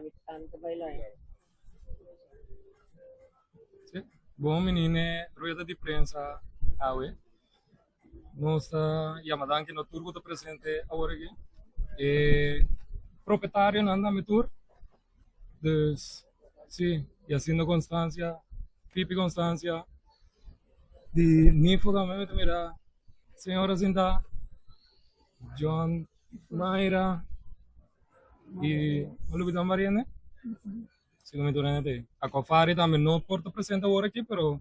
Ami ami ta bai lòi. Sí. Bon menine rueda di prensa awe. Nos ta yama danki na tur ku ta presente awor aki. E proprietarionan tambe tur. Dus sí, Jacinto Constancia, Pipi Constancia, di Nifo tambe mi ta mira señora sinta, John Mayra y mi olbida un variente. Si no mi tur hende ta ei. Aquafari tambe no por ta presente awor aki pero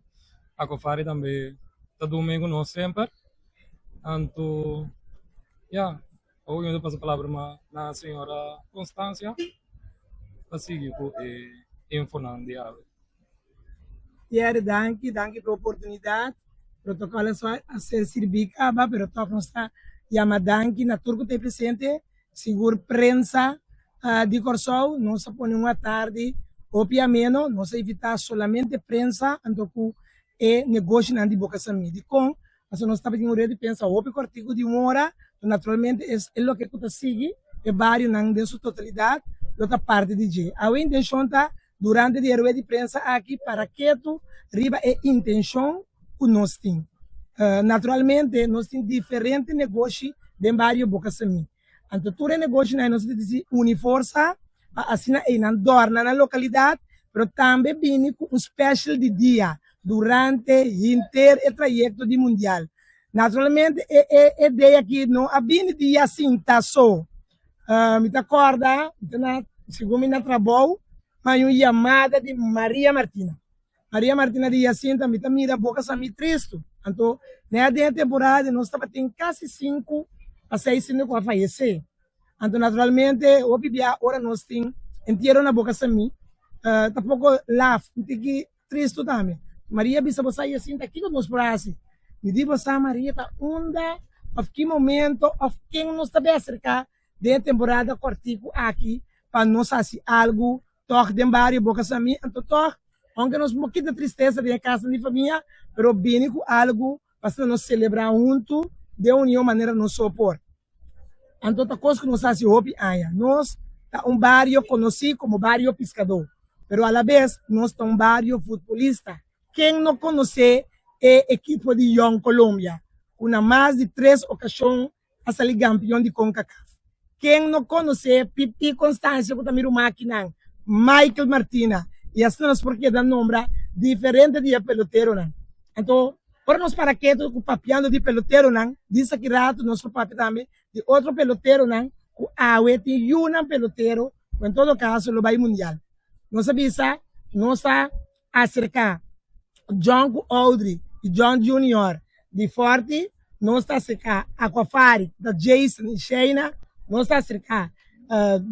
Aquafari tambe ta duna ku nos semper. Anto ya. Awor mi ta pasa palabra ma na señora Constancia pa sigui ku e infonan di awe. Pierre, danki, danki pa e oportunidat. Protokòl a ser sirbí kaba, pero tòg nos ta yama danki na tur ku ta presente, sigur prensa di Kòrsou. Nos a pone un atardi hopi ameno, nos a invitá solamente prensa anto ku e negoshinan di Boka Samí. Dikon? Pasobra nos tabatin un red di prensa hopi kòrtiku di un ora, naturalmente es e loke ku ta sigui e barionan den su totalidat lo ta parti di dje. Awe intenshon ta durante di e rueda di prensa aki para ketu riba e intenshon ku nos tin. Naturalmente nos tin diferente negoshi den bario Boka Samí. Anto tur e negoshinan ei nos ta disi uni forsa pa asina einan dòrna nan lokalidat, pero tambe bini ku un special di dia durante henter e trayekto di mundial. Naturalmente e e e day aki no a bini di Jacinta so. Mi ta kòrda, mi ta na segun mi na trabou, mi haña un yamada di Maria Martina. Maria Martina di Jacinta, mi ta mira boka sa mi tristu. Anto, na den e temporada nos tabatin kasi sinku pa seis hende ku a fayesé. Anto, naturalmente, hopi bia ora nos tin entiero na boka sa mi, ta poko laf, un tiki tristu tambe. Maria bisa bo sa Jacinta, kiko nos por hasi? Mi di bo sa Maria, ta unda òf ki momento òf ken nos ta bai aserká den e temporada kòrtiku aki pa nos hasi algu Tòg den bario bo ka sa mi, anto tòg, ounke nos por kita tristesa den e kasnan di famia, pero bini ku algu pa asina nos selebrá huntu den union manera nos so por. Anto ta kos ku nos hasi hopi aña. Nos ta un bario konosí komo bario piskadó, pero alabes nos ta un bario futbolista. Ken no konosé e ekipo di Jong Colombia ku na mas di tres okashon a sali gampion di Concacaf. Ken no konosé Pipi Constancio ku ta mi ruman akinan, Michael Martina i asina nos por keda nombra diferente di e peloteronan. Anto ora nos para ketu ku papiando di peloteronan, disa ki ratu nos por papia tambe di otro peloteronan ku awe tin yunan pelotero ku en todo kaso lo bai mundial. Nos a bisa nos ta aserká John ku Audrey i John Junior di Forti, nos ta aserká Aquafari ku ta Jason i Shayna, nos ta aserká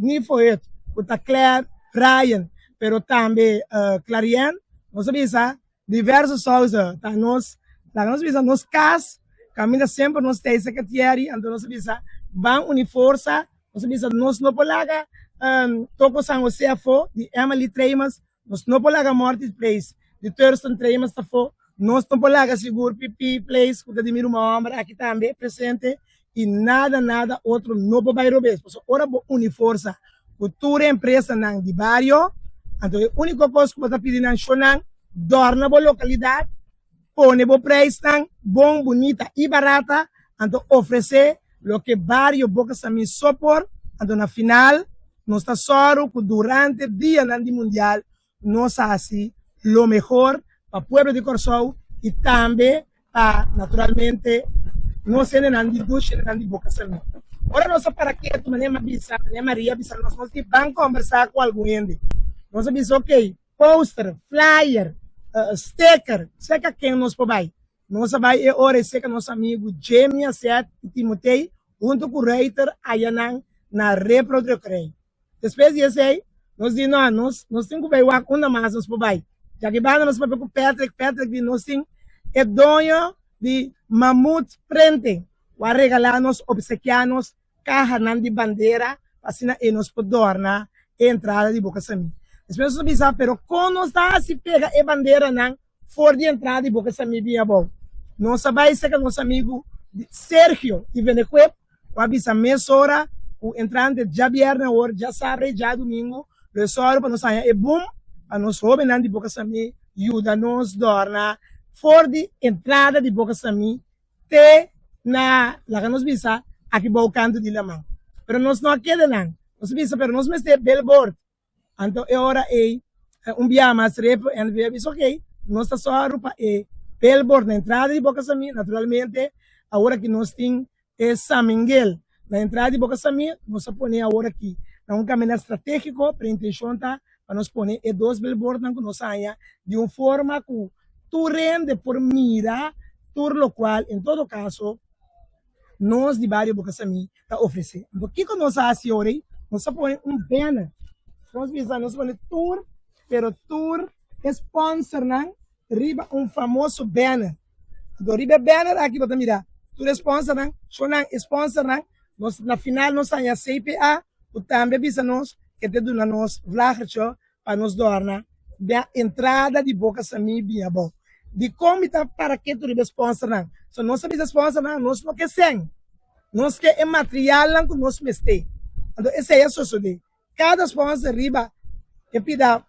Nifoet ku ta Claire, Ryan pero tambe Clarien, nos a bisa diverso Souza ta nos, laga nos bisa nos kas kaminda semper nos ta esei Thierry, anto nos a bisa ban uni forsa, nos a bisa nos no por laga Toko San Jose afó di Emily Tremas. Nos no por laga Mortis Place di Thurston Tremas afó, nos no por laga sigur PP Place ku ta di mi ruman hòmber aki tambe presente i nada nada otro no por bai robes pasobra ora bo uni forsa ku tur e empresanan di bario anto e úniko kos ku bo ta pidi nan shownan dòrna bo lokalidat Pone bo prijsnan bon, bunita i barata, anto ofresé loke bario Boca Samí so por, anto na final nos ta sòru ku durante dianan di Mundial nos hasi lo mehor pa pueblo di Kòrsou i tambe pa naturalmente nos hendenan di dushi hendenan di Boca Samí. Ora nos a para ketu manera mi a bisa, manera Maria a bisa nos, nos di ban kòmbersá ku algun hende. Nos a bisa okey. Poster, flyer, sticker, seka ken nos por bai. Nos a bai e ora ei seka nos amigu Jamie Asset i Timotei huntu ku Ruiter ayanan na Repro Drukkerij. Despues di esei, nos di, No, nos nos tin ku bai wak unda mas nos por bai. Djaki banda nos papia ku Patrick, Patrick di nos tin e doño di Mammoet Printing ku a regalá nos, obsekiá nos kahanan di bandera pa asina e nos por dòrna e entrada di Boka Samí. Despues nos a bisa, pero kon nos ta hasi pega e banderanan for di entrada di Boka Samí bin abou? Nos a bai serka nos amigu Sergio di Venecuep ku a bisa mesora ku entrante djabièrnè awor, djasabra i djadumingu. Lo e sòru pa nos haña e bum pa nos hóbennan di Boka Samí yuda nos dòrna for di entrada di Boka Samí te na, laga nos bisa, aki bou kantu di laman. Pero nos no a keda nan. Nos a bisa, pero nos mester billboard. Anto e ora ei, un biaha mas Repo NV a bisa, ok, nos ta sòru pa e billboard na entrada di Boka Samí. Naturalmente, awor aki nos tin e San Miguel na entrada di Boka Samí, nos a pone awor aki na un kaminda stratégiko, pero e intenshon ta pa nos pone e dos billboardnan ku nos haña di un forma ku tur hende por mira tur lokual en todo kaso nos di bario Boka Samí ta ofresé. Anto kiko nos a hasi ora ei? Nos a pone un banner. Nos bisa nos pone tur pero tur e sponsornan riba un famoso banner. Anto riba e banner aki bo ta mira tur e sponsornan, shownan e sponsornan. Nos na final nos haña CPA ku tambe a bisa nos ke ta duna nos vlagertje pa nos dòrna den entrada di Boka Samí bin abou. Dikon mi ta para ketu riba e sponsornan? So nos a bisa sponsornan nos no ke sèn, nos ke e materialnan ku nos mester. Anto esei a sosodé. Kada sponsor riba e pida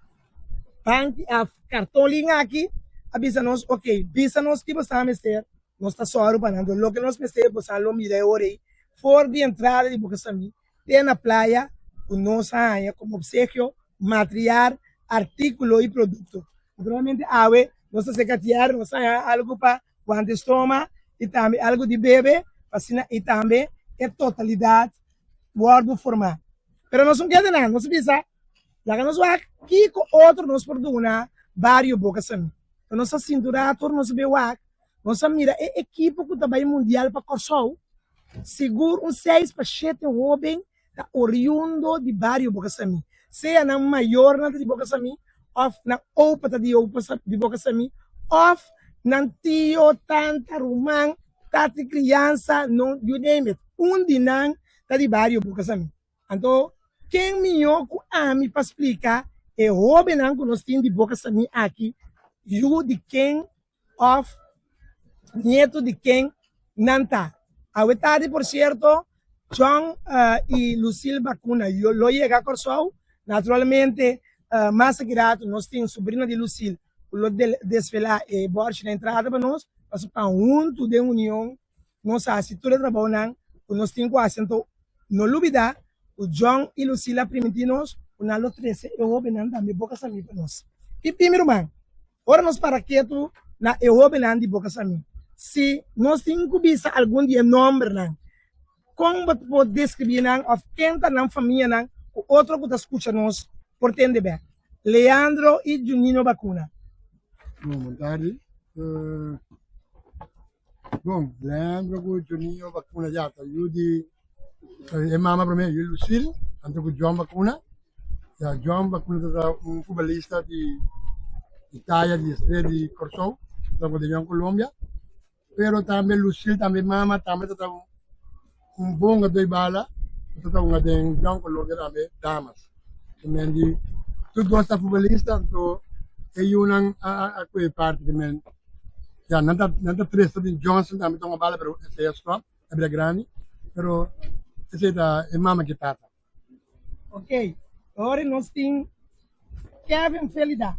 banki òf kartonlin aki a bisa nos, ok, bisa nos ki bo sa mester, nos ta sòru pa nan. Anto loke nos mester bo sa lo mira e ora ei for di entrada di Boka Samí te na playa ku nos a haña komo opsekio material, artíkulo i produkto. Naturalmente awe nos ta seka tier, nos a haña algu pa wanta e stoma i tambe algu di bebe pa asina i tambe e totalidat wòrdu formá. Pero nos no keda nan, nos a bisa laga nos wak kiko otro nos por duna bario Boka Samí. Nos a sintura tur nos a bin wak, nos a mira e ekipo ku ta bai mundial pa Kòrsou. Sigur un seis pa shete hóben ta oriundo di bario Boka Samí, sea nan mayornan ta di Boka Samí òf nan opa ta di Boka Samí òf nan tio, tanta, ruman, tata di kriansa, no, you name it, un di nan ta di bario Boka Samí. Anto, ken mihó ku ami pa splika e hóbennan ku nos tin di Boka Samí aki yu di ken òf nieto di ken nan ta. Awe tardi por sierto John i Lucille Bacuna lo yega Kòrsou. Naturalmente mas aki rato nos tin sobrina di Lucille ku lo desvelá e bòrchi na entrada pa nos pasobra pa huntu den union nos hasi tur e trabounan ku nos tin ku hasi. Anto no lubidá ku John i Lucille a primintí nos ku nan lo trese e hóbennan tambe boka samí pa nos. I pimi ruman, Ora nos para ketu na e hóbennan di Boka Samí, si nos tin ku bisa algun di e nòmbernan, kon bo por deskribí nan òf ken ta nan famianan ku otro ku ta skucha nos por tende bèk? Leandro i Junino Bacuna. Bon, bon tardi. Bon, Leandro ku Juninho Bacuna ya ta yu di e mama promé yu Lucille, anto ku John Bacuna. Ya John Bacuna ta un futbolista di Italia di Estrella di Kòrsou, anto ku di Jong Colombia. Pero tambe Lucille tambe mama tambe ta un bon hungadó di bala, ku ta hunga den Jong Colombia tambe damas. Men di tur dos ta futbolista anto e yunan a kohe parti di men. Ya nan ta nan ta tres ta bin Johnson tambe ta hunga bala pero esei a stop a bira grandi pero esei ta e mama ki tata. Ok, ora nos tin Kevin Felida.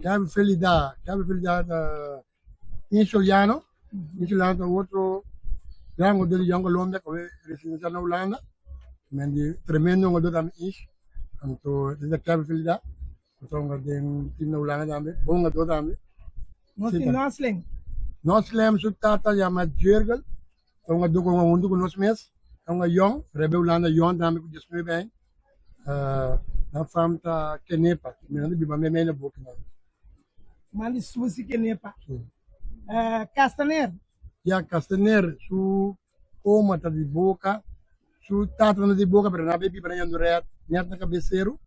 Kevin Felida, Kevin Felida ta Insoliano, Insoliano ta otro gran hungador di Jong Colombia ku e residensia na Hulanda. Men di tremendo hungador tambe Ins. Anto esei ta Kevin Felida ku ta hunga den tim na Hulanda tambe, bon hungador tambe. Nos tin Noslin. Noslin su tata yama Jurgel, ta hungador ku hunga huntu ku nos mes, ta hunga yong, rebe Hulanda yong tambe ku diesnuebe aña. Nan fam ta Kenepa, mi nan ta biba meimei na boki nan. Man di Susi Kenepa. Castaner. Ya, Castaner su oma ta di Boca, su tata ta di Boca, pero nan a bay biba na Jandoret, net na Cabeceru,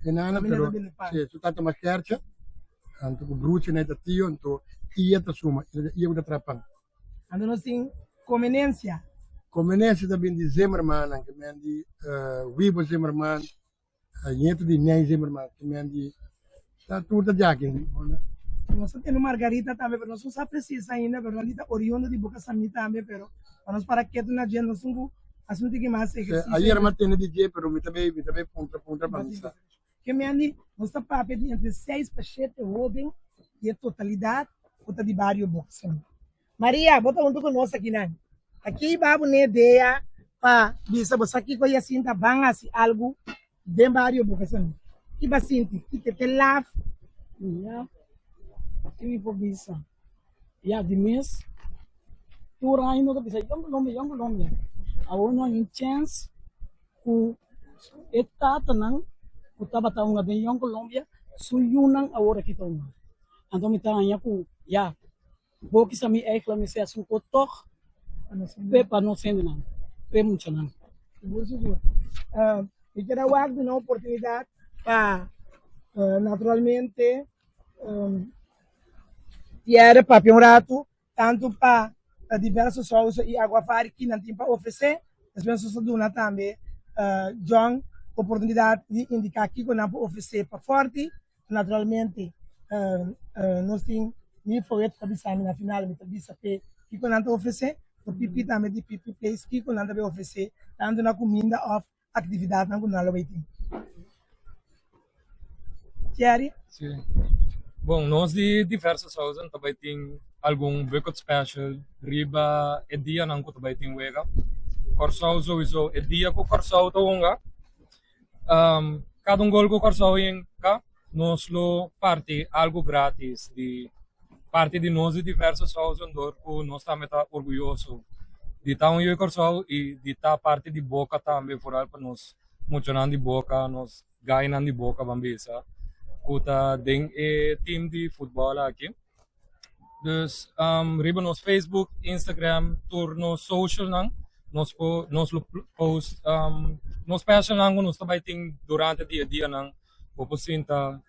e nana, pero si, su tata mas kercha, anto ku bruchi nan e ta tio, anto ia ta suma, ia ku ta traha pan. Anto nos tin Comenencia. Comenencia ta bin di Zimmermannan, ke men di Wibo Zimmerman, Nieto di Ney Zimmerman, ke men di ta tur ta djaki. Nos ta tene Margarita tambe, pero nos no sa precies ainda, pero nan di ta oriundo di Boca Samí tambe, pero pa nos para ketu na dje nos tin ku. Asuntu ki mas ehersisio. Ayer mi a tende di dje, pero mi ta bay, mi ta bay puntra puntra pa mi sa. Ke mendi nos ta papia di entre seis pa shete hoben di e totalidat ku ta di bario Boxen. Maria, bo ta huntu ku nos akinan. Aki ba bo ne idea pa bisa bo sa kiko Jacinta ban hasi algu den bario Boxen. Ki ba sinti? Ki te te laf? Ya, ki mi por bisa? Ya, di mes tur aña no ta bisa Young Colombia, Young Colombia. Awor no hay un chance ku e tatanan ku tabata hunga den Young Colombia su yunan awor aki ta hunga. Anto mi ta haña ku ya bo kisa mi eigelan mester hasi un kos tòg p'e pa nos hendenan, p'e muchanan. Sigur sigur. Mi keda wak duna oportunidat pa naturalmente Pierre papia un ratu tantu pa diverso sousa i aguafari ki nan tin pa ofresé. Despues nos ta duna tambe John oportunidat di indiká kiko nan por ofresé pa Forti. Naturalmente nos tin mi foet ta bisa mi na final mi ta bisa p'e kiko nan ta ofresé. Por Pipi tambe di Pipi Place kiko nan ta bay ofresé tantu na kuminda òf aktividatnan ku nan lo bay tin. Thierry? Sí. Bon, nos di diverse sausen ta bay tin algun bucket special riba e dianan ku ta bay tin wega. Kòrsou souiso e dia ku Kòrsou ta hunga, kada un gol ku Kòrsou hinka nos lo parti algu gratis di parti di nos di diverse sausen dor ku nos tambe ta orguyoso di ta un yu di Kòrsou i di ta parti di Boka tambe foral pa nos muchanan di Boka, nos gainan di Boka ban bisa ku ta den e team di futbòl aki. Dus riba nos Facebook, Instagram, tur nos socialnan nos por nos lo post nos specialnan ku nos ta bai tin durante di e dianan. Bo por sinta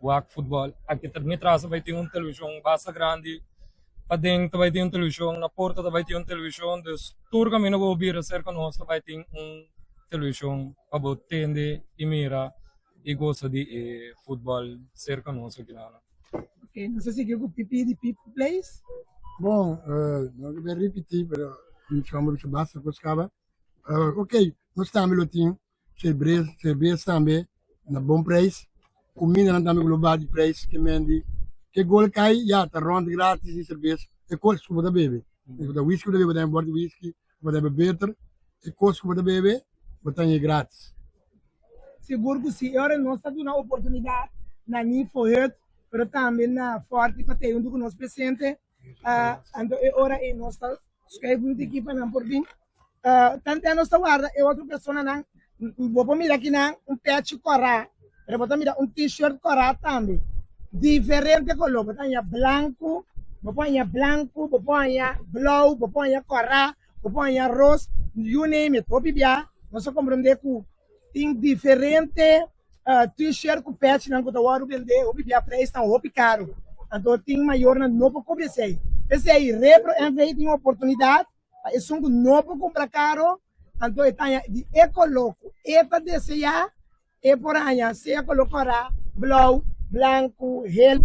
wak futbòl. Aki ta mi tras ta bai tin un televishon basta grandi, paden ta bai tin un televishon, na porta ta bai tin un televishon, dus tur kaminda ku bo bira serka nos ta bai tin un televishon pa bo tende i mira i gosa di e futbòl serka nos aki nan. Ok, nos a sigui ku Pipi di Pipi Place. Bon, no ke bai ripití, pero mi chomber bisa basta kos kaba. Ok, nos tambe lo tin Serbes tambe na bon prijs. Kumindanan tambe ku lo baha di prijs ke men di ke gol kai ya ta rond gratis di serbes e kos ku bo ta bebe. Si bo ta whisky bo ta bebe bo ta haña bòt di whisky, bo ta bebe beter e kos ku bo ta bebe bo ta haña gratis. Sigur ku si, e ora nos ta duna oportunidat na Nifo Hut pero tambe na Forti pa tei huntu ku nos presente. Anto e ora ei nos ta schuif un tiki pa nan por bin. Tante nos ta warda e otro personanan, bo por mira akinan un pechi kòrá, pero bo ta mira un t-shirt kòrá tambe. Diferente koló, bo ta haña blanku, bo por haña blanku, bo por haña blou, bo por haña kòrá, bo por haña ros, you name it. Hopi bia nos a komprendé ku tin diferente T-shirt ku pèchinan ku ta wòrdu bendé hopi bia preisnan hopi karu. Anto tin mayornan no por kubri esei. P'esei Repro NV tin oportunidat pa esun ku no por kumpra karo, anto e ta haña di e koló ku e ta deseá, e por haña sea koló kòrá, blou, blanku, hel,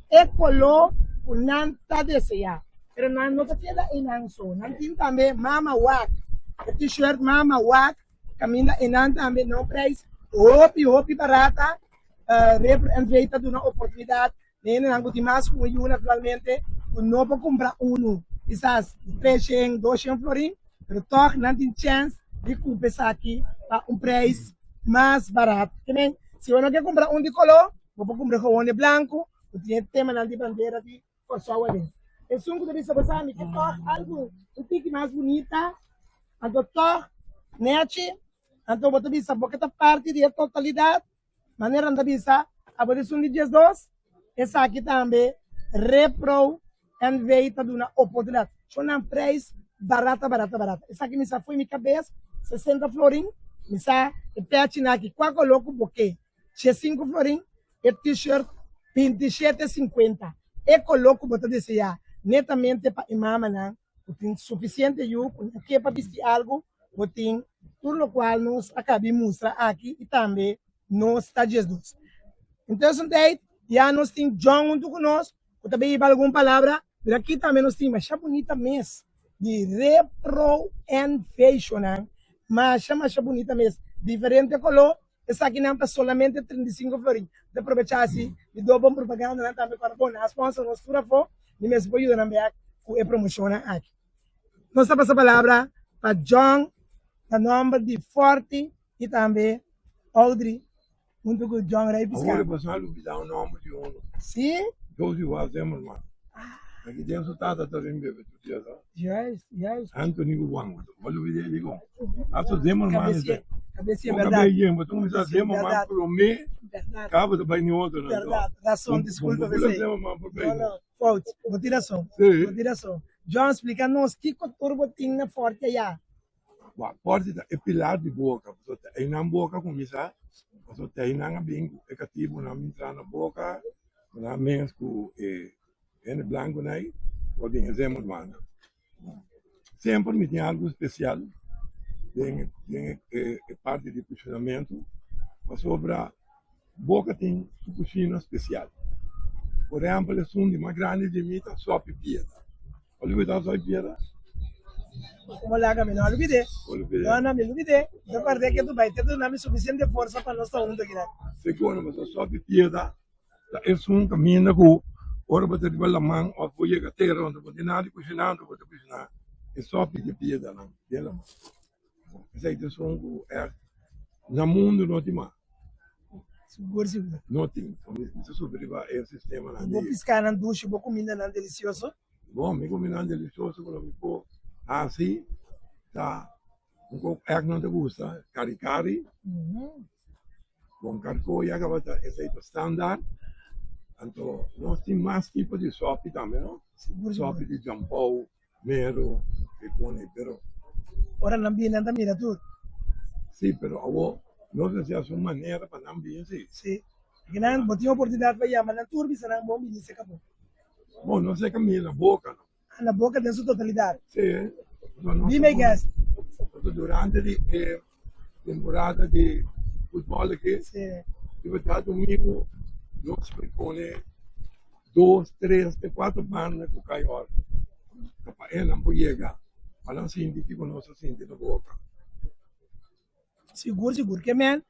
e koló ku nan ta deseá. Pero nan no ta keda einan so, nan tin tambe mama wak, e T-shirt mama wak. Kaminda enan tambe no prijs hopi hopi barata. Repro NV ta duna oportunidat na hendenan ku tin mas ku un yu naturalmente ku no por kumpra unu kisas treshen, doshen florin, pero tòg nan tin chèns di kumpra esaki pa un prijs mas barat. Kimen si bo no ke kumpra un di koló bo por kumpra gewoon e blanku ku tin e temanan di bandera di Kòrsou aden. Esun ku ta bisa bo sa mi ke tòg algu un tiki mas bunita, anto tòg nèchi, anto bo ta bisa bo ke ta parti di e totalidat, manera nan ta bisa abo di esun di diesdos, esaki tambe Repro NV ta duna oportunidat. Shon nan preis barata barata barata. Esaki mi sa fo'i mi kabes, 60 florin, mi sa e pèchinan aki kua koló ku bo ke. 5 florin, e t-shirt 27,50. E koló ku bo ta deseá, netamente pa e mamanan ku tin sufisiente yu ku nan ke pa bisti algu, bo tin tur lokual nos a kabi mustra aki i tambe nos ta 12. Intussen tijd ya nos tin John huntu ku nos ku ta bin hiba algun palabra, pero aki tambe nos tin masha bunita mes. di Repro N-Fashion-nan. Masha masha bunita mes. Diferente koló. Esakinan ta solamente 35 florin. Ta aprovecha asi di do bon propagandanan tambe para bon nan a sponsor nos tur afó. Mi mes por yuda nan bek ku e promoshonnan aki. Nos ta pasa palabra pa John na nomber di Forti i tambe Audrey huntu ku John Rey Piscado. Awor boso a lubida un nomber di uno. Si? Josie Wa Zimmerman. Aki den su tata ta bin bebe tur dia sa. Juist, juist. Anthony ku Juan. Bo lubida e dikon. Aso Zimmerman Kabesi, kabesi e Bo berdad. kabe yen, bo ta kuminsá Zimmerman Berdad. promé, Berdad. kaba ta bai ni otro nan. Berdad. Rason, disculpa Bo bula p'esei. Zimmerman por No, bai. no, fout. Bo tin rason. Si. Bo tin rason. John, splika nos kiko tur bo tin na Forti ayá. Wak, Forti ta e pilar di boka. Pasobra ta einan boka kuminsá, pasobra ta einan a bin ku e katibunan bin traha na boka, nan mes ku e hende blankunan ei, por bin e Zimmermannan. Semper mi tin algu spesial den den e parti di kushinamentu pasobra boka tin su kushina spesial. Por ehèmpel esun di mas grandi di mi ta sòpi piedra. Bo lubidá sòpi piedra? Komo laga mi no a lubid'é. No, no mi lubid'é. Mi ta kòrda ke tu bai te duna mi sufisiente forsa pa nos ta huntu akinan. Sigur, pasobra sòpi piedra Ta esun kaminda ku ora bo ta riba laman òf bo yega tera unda bo tin nada di kushiná anto bo ta kushiná e sòpi di piedranan den laman. Esei ta esun ku ègt na mundu no tin mas. Sigur sigur. No tin. Mi ta sufri riba e sistemanan di. Bo piskanan dushi, bo kumindanan delisioso. Bon, mi kumindanan delisioso ku lo mi por hasi ta Un kos ègt no ta gusta, kari kari, bon karkó ya kaba ta esei ta standaard. Anto nos tin mas tipo di sòpi tambe no, sòpi di jampou, mero, e pone pero. Ora nan bini nan ta mira tur. Si, pero awor nos mester hasi un manera pa nan bini si. Si, nan bo tin oportunidat pa yama nan tur bisa nan bon bini seka bo. Bon, no seka mi na boka no. Na boka den su totalidat. Sí. Be my guest. Durante di e temporada di futbòl aki, Sí. riba djadumingu nos por pone dos, tres te kuater banda ku kai òrdu pa e nan por yega pa nan sinti kiko nos a sinti na boka. Sigur sigur ke men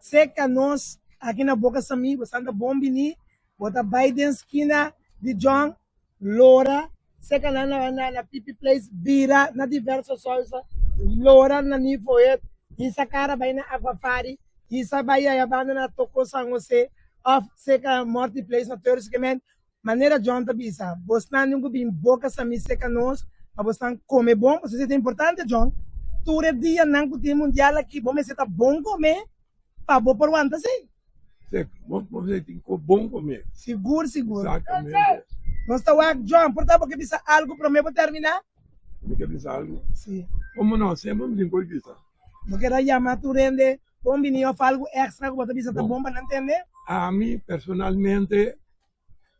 seka nos aki na Boca Samí bo santa bon bini bo ta bai den skina di John Lora seka nan na na na Pipi Place bira na Diverso Sousa lora na Nivoet hisa kara bai na Aquafari hisa bai aya banda na Toko San Jose of seka Morty Place na Turks ke men Manera John ta bisa, Bosnan tin ku bin boka samí seka nos pa bosnan kome bon. Pasobra esei ta importante, John. Tur e dianan ku tin mundial aki, bo mester ta bon kome pa bo por wanta esei. Sí, bo mester tin ku bon kome. Sigur, sigur. Exactamente. Nos ta wak, John, por ta bo ke bisa algu promé bo terminá? Mi ke bisa algu? Sí. Komo no? Semper mi tin ku bisa. Bo keda yama tur hende bon bini òf algu èkstra ku bo ta bisa ta bon pa nan tende? Ami personalmente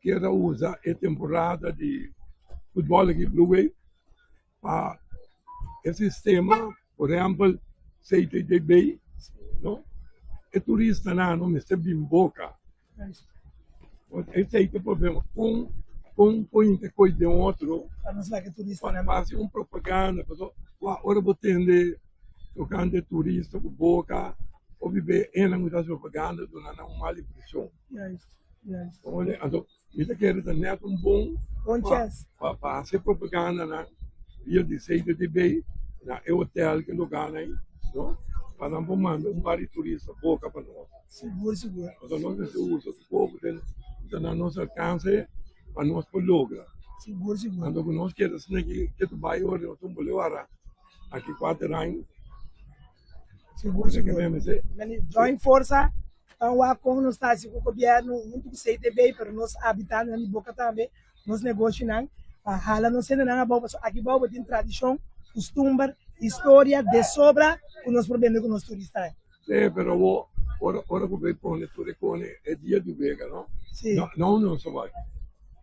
kier a usa e temporada di futbol aki Blue Wave pa e sistema, por ehempel CTTB, no? E turistanan no mester bin boca. Esei ta e problema, kon kon poi e koi den otro pa hasi un propaganda, pasobra ora bo tende tokante turista ku boca, hopi be e nan ku ta hasi propaganda duna nan un mal impresion. Anto mi ta kere ta net un bon pa pa hasi propaganda nan via di CTTB na e hotel ke lugarnan ei no pa nan por manda un par di turista boka pa nos. Sigur sigur. Pasobra nos mester usa tur poco ku ta na nos alkanse pa nos por logra. Sigur sigur. Anto ku nos keda asina aki ke ta bai ora nos ta un bolewara aki kuater aña. Sigur sigur. Join forsa pa wak kon nos ta hasi ku gobièrnu huntu ku CTB pero nos habitantenan di Boka tambe, nos negoshinan pa hala nos hendenan abou pasobra aki abou bo tin tradishon, kustumber, historia de sobra ku nos por bende ku nos turistanan. Sí, pero awor ora ora ku bay pone tur e kone e dia di wega no? Sí. No, no nos a bai.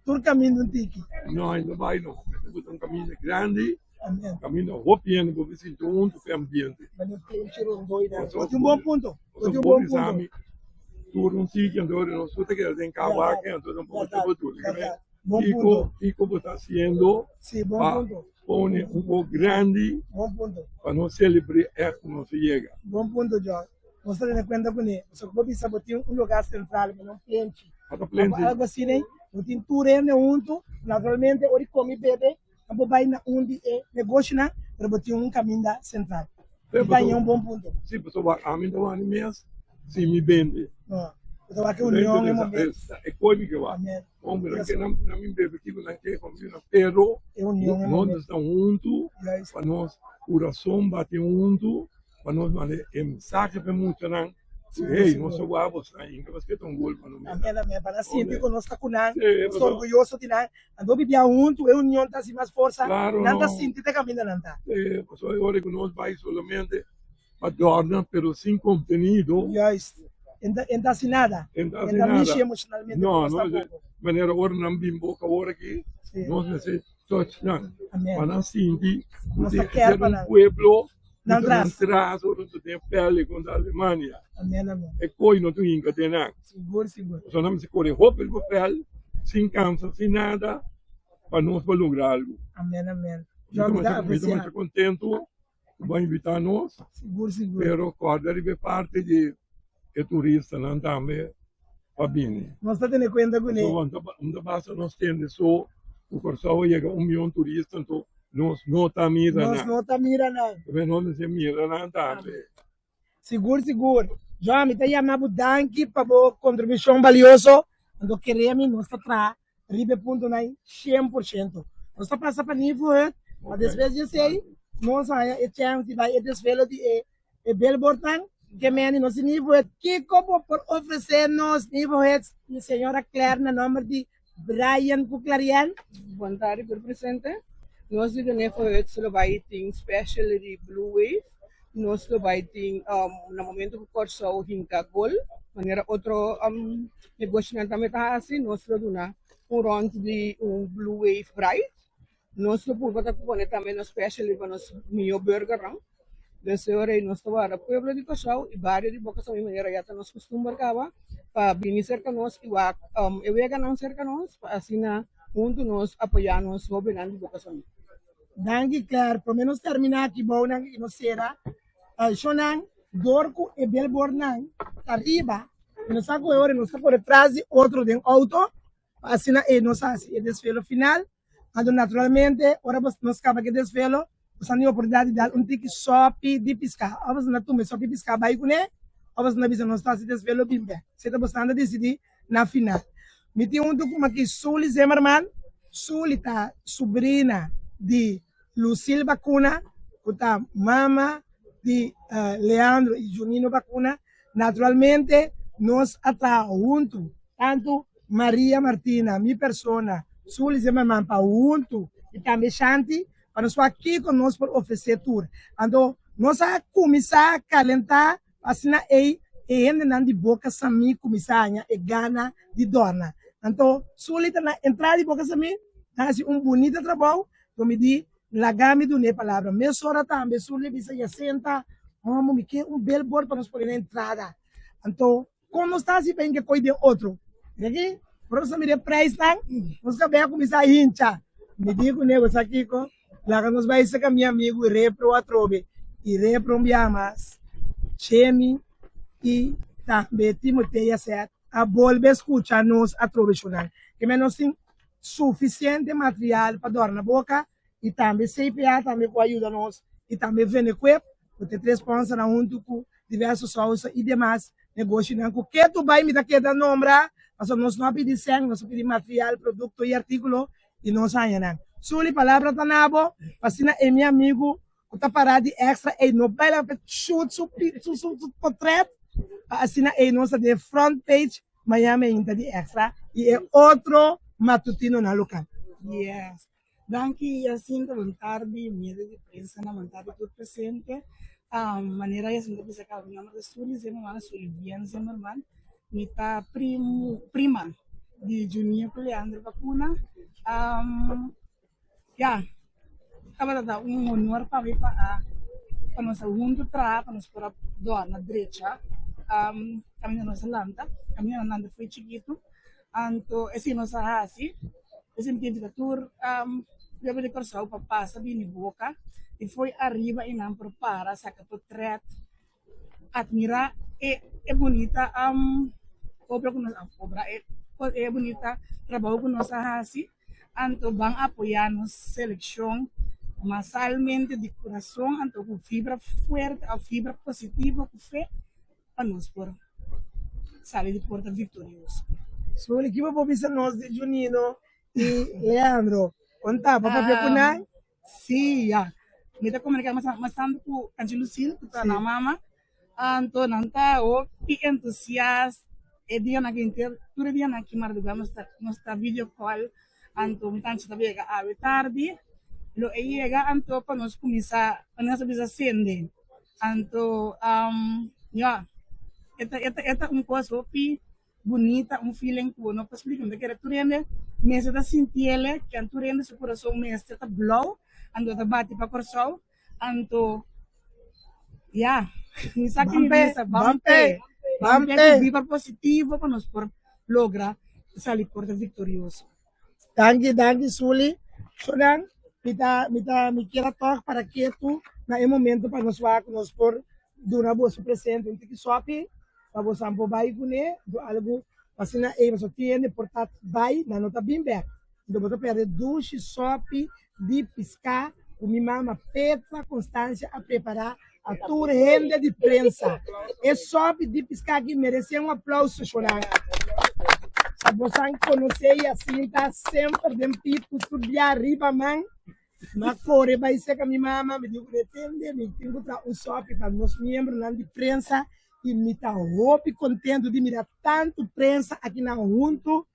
Tur kaminda un tiki. No, no bai no. Mester buta un kaminda grandi. Amen. Caminda hopi hende por sinti huntu ku e ambiente. Bo tin un bon punto. Bo tin un bon punto. Tur un sitio anto nos tur ta keda den kawak anto nan por tur. Berdad. Bon Kiko, punto. kiko bo ta hasiendo Sí, bon pa punto. pone un poco grandi Bon punto. pa nos celebrá echt ku nos a yega. Bon punto, John. Nos ta tene kuenta kuné. Pasobra bo bisa bo tin un lugar sentral, manera un plenchi. Ata plenchi. Algo asina ei. Bo tin tur hende huntu. Naturalmente, ora di kome i bebe, nan por bai na un di e negoshonan, pero bo tin un kaminda sentral. Sí, Mi ta haña un bon punto. Sí, pasobra ami ta wak mes si mi bende. No, bo ta wak e union, e momento. E koi mi ke wak. Amen. Hombre, nan ke nan nan mi bebe kiko nan ke pa mi na pero E union, e nos momento. ta huntu Juist. pa nos kurason bati huntu pa nos manda e mensahe pa e muchanan ku hey nos ta wak boso nan inka paske ta un gol pa nos mira. Amen, amen. Pa nan sinti ku nos ta ku nan, Sí, nos ta pasobra orguyoso di nan. Anto bibia huntu, e union ta hasi mas forsa, Claro, nan ta no. sinti te kaminda nan ta. Sí, pasobra e ora ku nos bai solamente pa dòrna pero sin kontenido. Juist. En ta, en ta hasi nada. En ta hasi En ta nada. mishi emocionalmente No, ku nos no, tampoco. manera ora nan bin boka awor aki, Sí. nos mester touch nan. Amen. Pa nan sinti ku Nos tin ta care pa un nan. pueblo ku Nan ta nan tras. tras ora nan ta den pèle kontra Alemania. Amen, amen. E koi no tin hinka den nan. Sigur, sigur. Pasobra nan mester kore hopi riba pèl, sin kansa, sin nada, pa nos por logra algu. Amen, amen. Mi ta John, mi ta masha, mi ta aprecia. masha kontentu. Bo a invitá nos, Sigur, sigur. pero kòrda riba e parti di e turistanan tambe pa bini. Nos ta tene kuenta kuné. Pasobra no ta basta nos tende so ku Kòrsou a yega un mion turista, anto nos no ta mira Nos nan. no ta mira nan. Tambe nos mester mira nan tambe. Sigur, sigur. Joan, mi ta yama bo danki pa bo kontribushon balioso. Anto kere mi nos ta traha riba e puntonan 100%. Nos ta pasa pa Nivo-Hut, pa despues di esei nos haña e chèns di bai e desvelo di e e billboardnan. Ke meni nos di Nivo-Hut, kiko bo por ofresé nos Nivo-Hut? Mi señora Claire na nòmber di Brian ku Clariel. Bon tardi tur presente. Nos di Nivo-Hut lo bai tin special di Blue Wave. Nos lo bai tin na momento ku Kòrsou hinka gol, manera otro negoshonan tambe ta hasi, nos lo duna un rònt di un Blue Wave Bright. Nos lo purba ta pone tambe nos special riba nos mihó burgernan. Des e ora ei nos ta warda pueblo di Kòrsou i bario di Boka Samí manera ya ta nos kustumber kaba pa bini serka nos i wak e weganan serka nos pa asina huntu nos apoyá nos hóbennan di Boka Samí. Danki Claire, prome nos termina aki bou nan i nos sera shownan dor ku e billboardnan ta riba i nos sa ku e ora nos ta kore tras di otro den auto pa asina e nos hasi e desfilo final. Anto naturalmente ora bos nos kaba ku e desfilo nos ta tin oportunidat di dal un tiki sopi di piska òf nos ta tuma e sopi di piska bai kuné òf nos ta bisa nos ta hasi desfilo bin bèk. Esei ta bos ta disidí na final. Mi tin huntu ku aki Sully Zimmerman. Sully ta subrina di Lucille Bacuna, ku ta mama di Leandro i Junino Bacuna. Naturalmente nos a traha huntu, tantu Maria Martina, mi persona, Sully Zimmerman pa huntu i tambe Shanti pa nos wak kiko nos por ofresé tur. Anto nos a kuminsá kalentá Asina ei e hendenan di Boka Samí kuminsá haña e gana di dòrna. Anto Sully ta na entrada di Boka Samí, ta hasi un bunita trabou, lo mi di, Laga mi duna e palabra. Mesora tambe Sully a bisa Yasenta, Homo, mi ke un billboard pa nos pone na entrada. Anto Kon nos ta hasi pa hinka koi den otro? Mira aki, ora nos a mira e preisnan, nos kabei a kuminsá hincha. Mi di ku nego, sa kiko? Laga nos bai saka mi amigu Repro atrobe. I Repro un biaha mas, Chemi i tambe Timotea Seth a bolbe skucha nos atrobe shonal. Keme nos tin sufisiente material pa dòrna boka i tambe CPA tambe ku a yuda nos i tambe Venequip ku ta e tres sponsornan huntu ku diverso sousa i demas negoshinan ku ketu bai mi ta keda nombra pasobra nos no a pidi sèn nos a pidi material, produkto i artíkulo i nos haña nan. Sully palabra ta na bo pa asina e mi amigu ku ta pará di extra ei no bai laga pa shoot su su potret pa asina ei nos ta den front page mañana mainta di extra i e otro matutinonan lokal. Yes. Danki Jacinto, bon tardi medio di prensa nan, bon tardi tur presente. Manera Jacinto a bisa caba mi nomber ta Sully Zimmerman, Sully Bien Zimmerman. Mi ta primo, prima di Junior cu Leandro Bacuna. Ya, tabata ta un honor pa mi pa a pa nos a hunto traha pa nos por a dòrna drecha caminda nos a lanta, caminda nos a lanta fo'i chikito. Anto esei nos a hasi. Esei mi ta invita tur pueblo di Kòrsou pa pasa bini Boka i fo'i ariba i nan por para saka potret, admirá e e bunita obra ku nos a obra e e bunita trabou ku nos a hasi. Anto ban apoyá nos selekshon masalmente di kurason anto ku fibra fuerte òf fibra positivo ku fe. pa nos por sali di porta viktorioso. Soli, ki bo por bisa nos di Junino i Leandro? Kon ta? Bo papia ku nan? Sí, ya. Mi ta komuniká mas tantu ku Anchi Lucille, ku ta nan mama. Anto nan ta hopi entusiast. E dianan aki henter, tur e dianan aki mardugá nos ta nos ta video call. Anto mi tanchi ta yega awe tardi. Lo e yega anto pa nos kuminsá, pa nos a bisa sende. Anto ya, e ta e ta e ta un kos hopi bunita, un feeling ku bo no por splika. Mi ta kere tur hende mester ta sintiele, ken tur hende su kurason mester ta blou, anto ta bati pa Kòrsou. Anto ya, mi sa ki mi bisa, ban p'e, ban p'e ku vibra positivo pa nos por logra sali por ta viktorioso. Danki, danki Sully. Sonan, mi ta, mi ta, mi kier a tòg para ketu na e momento pa nos wak ku nos por duna boso presente un tiki sòpi pa boso por bai kuné do algu asina ei pasobra tin hende por ta bai nan no ta bin bèk. Enton bo ta pèrdè dushi sòpi di piská ku mi mama Petra Constancia a prepará a tur hende di prensa. E sòpi di piská aki meresé un aplauso, shonnan. Sa bosan konosé Jacinta semper den pitu tur bia riba man. M'a kore bai seka mi mama, mi di ku retende, mi tin ku traha un sòpi pa nos miembronan di prensa i mi ta hopi kontentu di mira tantu prensa akinan huntu.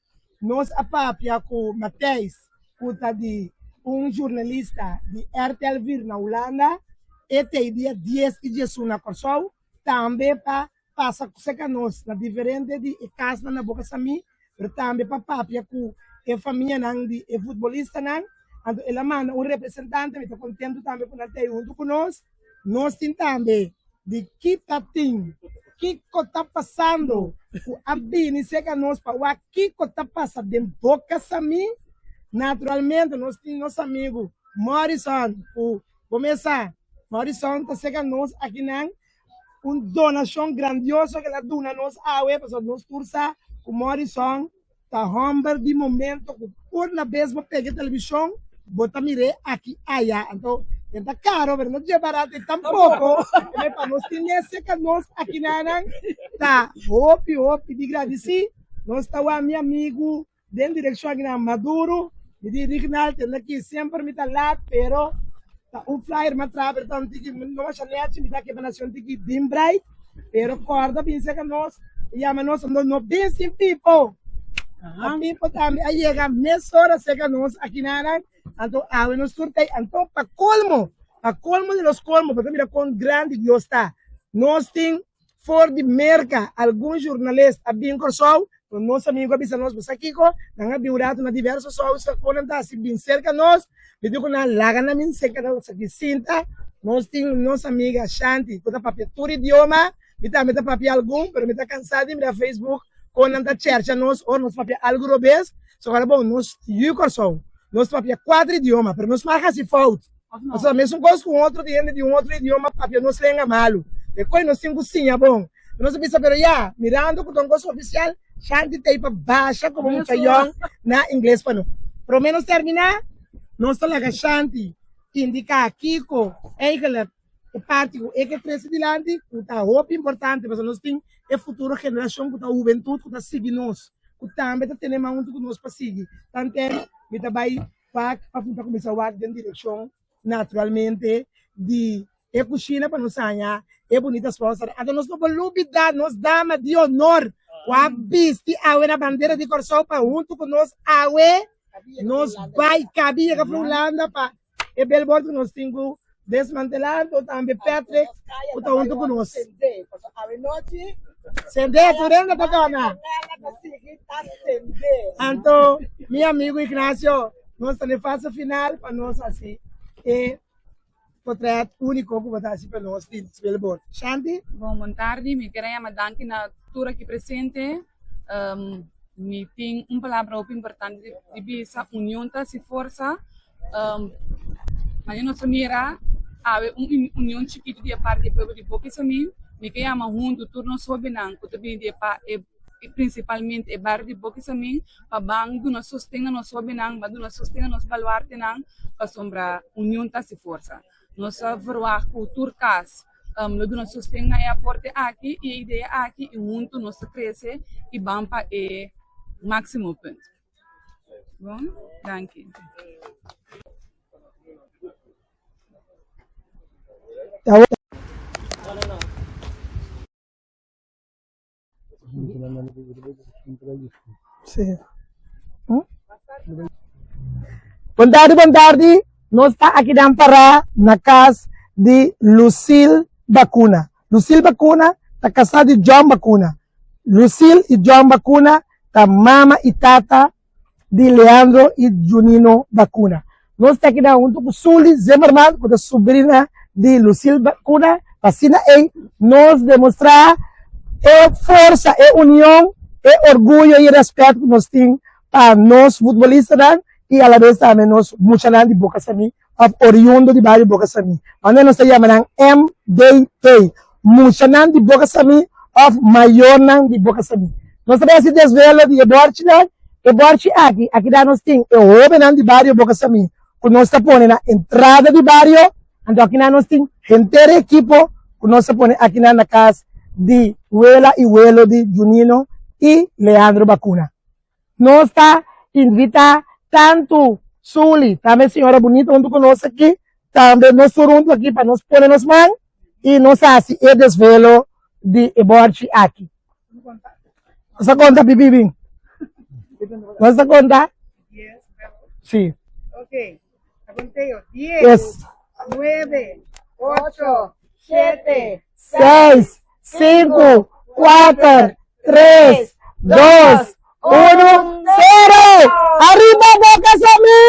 Nos a papia ku Matthijs ku ta di un jurnalista di RTL Vier na Hulanda. E ta e dia dies i diesun na Kòrsou. Tambe pa pasa serka nos na diferente di e kasnan na Boka Samí, pero tambe pa papia ku e famianan di e futbolistanan. Anto el a manda un representante, mi ta kontentu tambe ku nan ta ei huntu ku nos. Nos tin tambe di ki ta tin, kiko ta pasando ku a bini serka nos pa wak kiko ta pasa den Boka Samí. Naturalmente nos tin nos amigu Morrison ku bo mes sa Morrison ta serka nos akinan. Un donashon grandioso ku el a duna nos awe pasobra nos tur sa ku Morrison Ta homber di momento cu por na bes bo pega e television bo ta mir'é aki aya. Anto e ta caro pero no dje barato e tampoco. E pa nos tin nese ca nos aki nanan ta hopi hopi di gradici. Nos ta wak mi amigu den direccion aki nan Maduro. Mi di Rignald tende aki semper mi ta laat pero ta un flyer mi a traha pero ta un tiki no masha nechi mi ta keba na haci un tiki bin bright. Pero corda bin cerca nos y yama nos no no bin sin Pipo. A Pipo tambe a yega mesora cerca nos aki nanan. Anto awe nos tur ta ahí. Anto pa colmo, pa colmo de los colmos, bo ta mira con grandi Dios ta. Nos tin for di Merca algun journalist a bin Corsou, pero nos amigo a bisa nos, bo sa kico? Nan a bin un rato na diverso sous, con nan ta haci bin cerca nos. Mi di ku nan laga nan bin serka nos aki sinta. Nos tin nos amiga Shanti ku ta papia tur idioma. Mi tambe ta papia algun, pero mi ta kansa di mira Facebook kon nan ta chèrcha nos ora nos papia algu robes. So kòrda bon, nos yu Kòrsou, nos papia kuater idioma, pero nos mag hasi fout. Pasobra mesun kos ku un otro hende di un otro idioma papia nos lenga malu. Dekoy nos tin ku siña bon. Nos a bisa, pero ya, mirando ku ta un kos ofisial, Shanti ta ei pa basha komo mucha yòn na ingles pa nos. Promé nos terminá, nos ta laga Shanti indiká kiko eigenlijk e parti ku e ke trese dilanti, ku ta hopi importante pasobra nos tin e futuro generashon ku ta hubentut ku ta sigui nos, ku tambe ta tene man huntu ku nos pa sigui. Tanten mi ta bai wak òf mi ta kuminsá wak den direkshon naturalmente di e kushina pa nos haña e bunita sponsor. Anto nos no por lubida nos dama di honor ku a bisti awe na bandera di Kòrsou pa huntu ku nos awe nos bai kabi yega for Hulanda pa e billboard ku nos tin ku desmantelá. Anto tambe Patrick ku ta huntu ku nos. Sende, tur hende ta gana. Anto mi amigu Ignacio. Nos ta den fase final pa nos hasi e potret úniko ku bo ta hasi pa nos di nos billboard. Shanti? Bon, bon tardi. Mi kier a yama danki na tur aki presente. Mi tin un palabra hopi importante di di bisa, union ta hasi forsa. Manera nos a mira awe un union chikitu di e parti di e pueblo di Boca Samí, mi ke yama huntu tur nos hobennan ku ta bini di e pa e prinsipalmente e bario di Boca Samí pa ban duna sosten na nos hobennan, ban duna sosten na nos baluartenan pasobra union ta hasi forsa. Nos a verwagt ku tur kas lo duna sosten na e aporte aki i e idea aki i huntu nos ta krese i ban pa e máksimo punt. Bon, danki. Sí. Bon tardi, bon tardi. Nos ta aki dan pará na kas di Lucille Bacuna. Lucille Bacuna ta kasá di John Bacuna. Lucille i John Bacuna ta mama i tata di Leandro i Junino Bacuna. Nos ta keda huntu ku Sully Zimmerman, ku ta subrina di Lucille Bacuna, pa asina ei nos demostrá e forsa, e union, e orguyo i e rèspèt ku nos tin pa nos futbolistanan i alabes tambe nos muchanan di Boca Samí òf oriundo di bario Boca Samí. Manera nos ta yama nan MDT, muchanan di Boca Samí òf mayornan di Boca Samí. Nos ta bai hasi desvelo di e bòrchinan. E bòrchi aki, aki da nos tin e hóbennan di bario Boca Samí ku nos ta pone na entrada di bario. Anto akinan nos tin henter e ekipo ku nos ta pone akinan na kas di wela i welo di Junino i Leandro Bacuna. Nos ta invitá tantu Sully, tambe señora Bonita huntu ku nos aki, tambe nos tur huntu aki pa nos pone nos man i nos hasi e desvelo di e bòrchi aki. Nos ta konta Bibi bin. Nos ta konta? Sí. Ok, a conteo. 10, Yes. 9, 8, 7, 6, 5, 4, 3, 2, 1, 0! Arriba Boca Samí!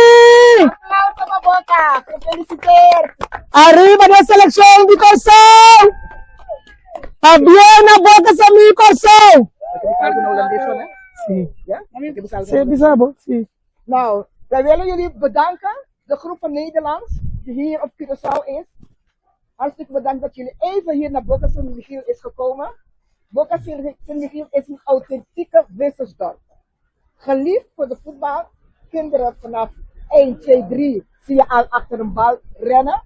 Aplauso pa Boca! Gefeliciteerd! Arriba de selección di Kòrsou! Pabien na Boca Samí Kòrsou! Sí. Sí, bisa bo, sí. Nou, wij willen jullie bedanken, de groep van Nederland die hier op Curaçao is. Hartstikke bedankt dat jullie even hier naar Boca Sint Michiel is gekomen. Boca Sint Michiel is een authentieke vissersdorp. Geliefd voor de voetbal. Kinderen vanaf 1, 2, 3 zie je al achter een bal rennen.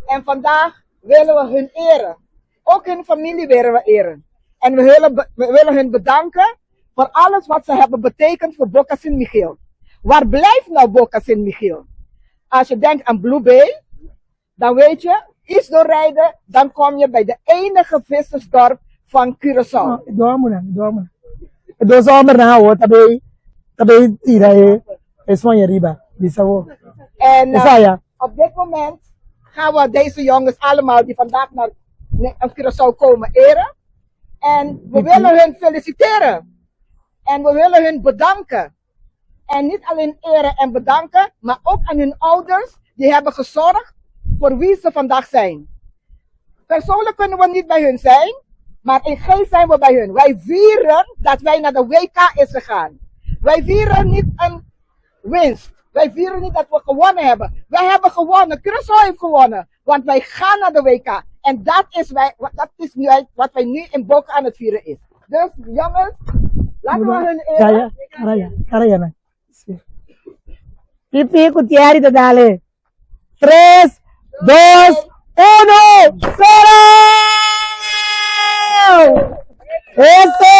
En vandaag willen we hun eren. Ook hun familie willen we eren. En we willen, we willen hun bedanken voor alles wat ze hebben betekend voor Boca Sint Michiel. Waar blijft nou Boca Sint Michiel? Als je denkt aan Blue Bay, dan weet je, iets doorrijden, dan kom je bij de enige vissersdorp van Curaçao. Dormo, dormo. Dos hombres na awor ta bay tira e e soña riba. Bisa bo. En Esaya. op dit moment gaan we deze jongens allemaal die vandaag naar Curaçao komen eren. En we willen hun feliciteren. En we willen hun bedanken. En niet alleen eren en bedanken, maar ook aan hun ouders die hebben gezorgd voor wie ze vandaag zijn. Persoonlijk kunnen we niet bij hun zijn, maar in geest zijn we bij hun. Wij vieren dat wij naar de WK is gegaan. Wij vieren niet een winst. Wij vieren niet dat we gewonnen hebben. Wij hebben gewonnen. Curaçao heeft gewonnen. Want wij gaan naar de WK. En dat is, wij, dat is nu, wat wij nu in Boca aan het vieren is. Dus jongens, laten we hun eren. Kaya, karaya, karaya na. Sí. Pipi ku Thierry ta dale. 3, 2, 1, 0! Eso!